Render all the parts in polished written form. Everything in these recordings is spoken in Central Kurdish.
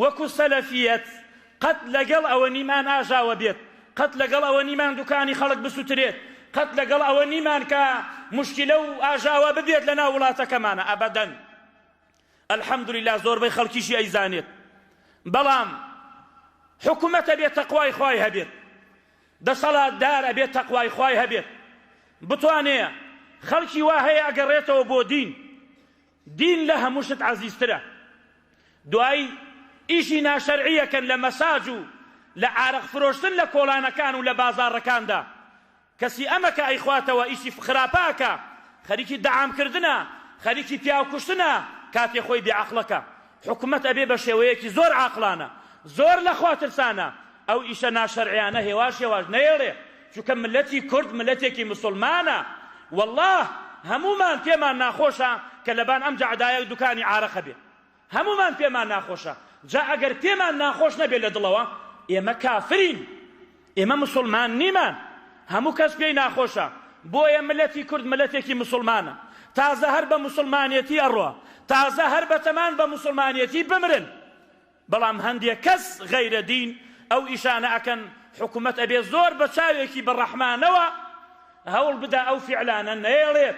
وەکو سەلەفیەت قەت لەگەڵ ئەوە نیمان ئاژاوە بێت، قەت لەگەڵ ئەوە نیمان دوکانی خەڵک بسوترێت، قەت لەگەڵ ئەوە نیمان کە موشکیلە و ئاژاوە ببێت لەناو وڵاتەکەمانە ئەبەدەن. الحمدللە زۆربەی خەڵکیشی ئەیزانێت. بەڵام حکومەت ئەبێت تەقوای خوای هەبێت. دەسەڵاتدار ئەبێت تەقوای خوای هەبێت. بتوانێ خەڵکی وا هەیە ئەگەڕێتەوە بۆ دین. دین لە هەموو شت عەزیزترە. دوای ئیشی ناشەرعی ئەکەن لە مەساج و لە عارەق فرۆشتن لە کۆڵانەکان و لە بازاڕەکاندا. کەسی ئەمە کە ئەیخواتەوە ئیشی خراپە ئەکا، خەریکی دەعام کردنە، خەریکی پیاو کوشتنە، کاتێ خۆی بێ عەقڵەکە. حکومەت ئەبێ بە شێوەیەکی زۆر عاقڵانە، زۆر لە خوا ترسانە ئەو ئیشە ناشەرعیانە هێواش هێواش نەیەڵێ، چونکە مللەتی کورد مللەتێکی مسوڵمانە، وەڵڵا هەموومان پێمان ناخۆشە کە لەبان ئەم جەعدایە دوکانی عارەق هەبێ، هەموومان پێمان ناخۆشە، جا ئەگەر پێمان ناخۆش نەبێ لە دڵەوە ئێمە کافرین، ئێمە مسوڵمان نیمان، هەموو کەس پێی ناخۆشە، بۆیە مللەتی کورد مللەتێکی مسوڵمانە، تازە هەر بە مسوڵمانێتی ئەڕوا، تازە هەر بەتەمان بە مسوڵمانێتی بمرن، بەڵام هەندێ کەس غەیرە دین ئەو ئیشانە ئەکەن حکومەت ئەبێ زۆر بە چاوێکی بە ڕەحمانەوە هەوڵ بدا ئەو فیعلانە نەیەڵێت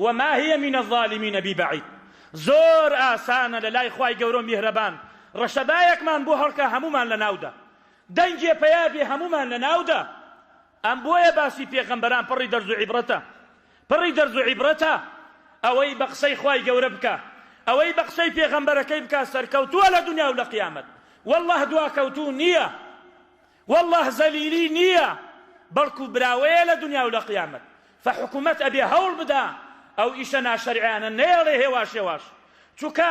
وما هی من الظالمین ببعید زۆر ئاسانە لە لای خوای گەورە و میهرەبان ڕەشەبایەکمان بۆ هەڵکا هەموومان لە ناودا دەنگێ پەیا بێ هەموومان لە ناودا ئەم بۆیە باسی پێغەمبەران پڕی دەرز و عیبرەتە پڕی دەرز و عیبرەتە ئەوەی بە قسەی خوای گەورە بکا ئەوەی بە قسەی پێغەمبەرەکەی بکا سەرکەوتووە لە دنیا و لە قیامەت واللە دواکەوتوو نییە واللە زەلیلی نییە بەڵکو براوەیە لە دنیا و لە قیامەت فحکومەت ئەبێ هەوڵ بدا ئەو ئیشە ناشەرعیانە نەیەڵێ هێواش هێواش چونکە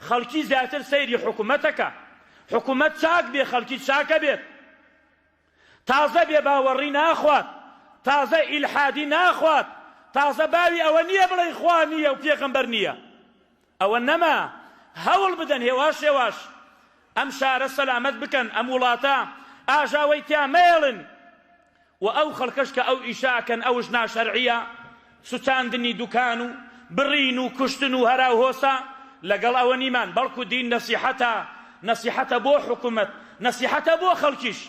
خەڵکی زیاتر سەیری حکومەتەکە حکومەت چاک بێ خەڵکی چاکە بێت تازە بێ باوەڕی ناخوات، تازە ئیلحادی ناخوات، تازە باوی ئەوە نییە بڵێی خوا نییە و پێغەمبەر نییە. ئەوە نەما. هەوڵ بدەن هێواش هێواش ئەم شارە سەلامەت بکەن، ئەم وڵاتە ئاژاوەی تیا مەیەڵن. و ئەو خەڵکەش کە ئەو ئیشە ئەکەن ئەوش ناشەرعیە، سوتاندنی دوکان و بڕین و کوشتن و هەراوهۆسە، لەگەڵ ئەوە نیمان، بەڵکو دین نەسیحەتە، نەسیحەتە بۆ حکومەت، نەسیحەتە بۆ خەڵکیش.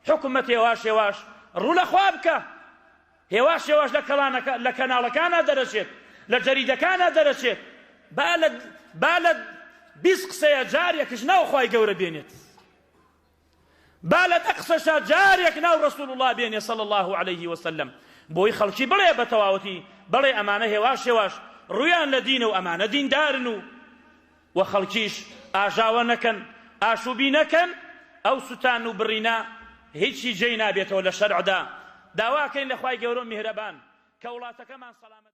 حکومەت هێواش هێواش ڕوو لە خوا بکە، هێواش هێواش لە کەڵانەکە لە کەناڵەکانا دەرەچێت، لە جەریدەکانا دەرەچێت، با لە با لە 20 قسەیە جارێکش ناو خوای گەورە بێنێت. با لە دە قسەشا جارێک ناو رسول اللە بێنێ صلی اللە علیه وسلم بۆی خەڵکی بڵێ بە تەواوەتی بەڵێ ئەمانە هێواش هێواش ڕوویان لە دینە و ئەمانە دیندارن و و خەڵکیش ئاژاوە نەکەن ئاشوبی نەکەن ئەو سوتان و بڕینە هیچی جێی نابێتەوە لە شەرعدا داواکەین لە خوای گەورە و میهرەبان کە وڵاتەکەمان سەلامەت.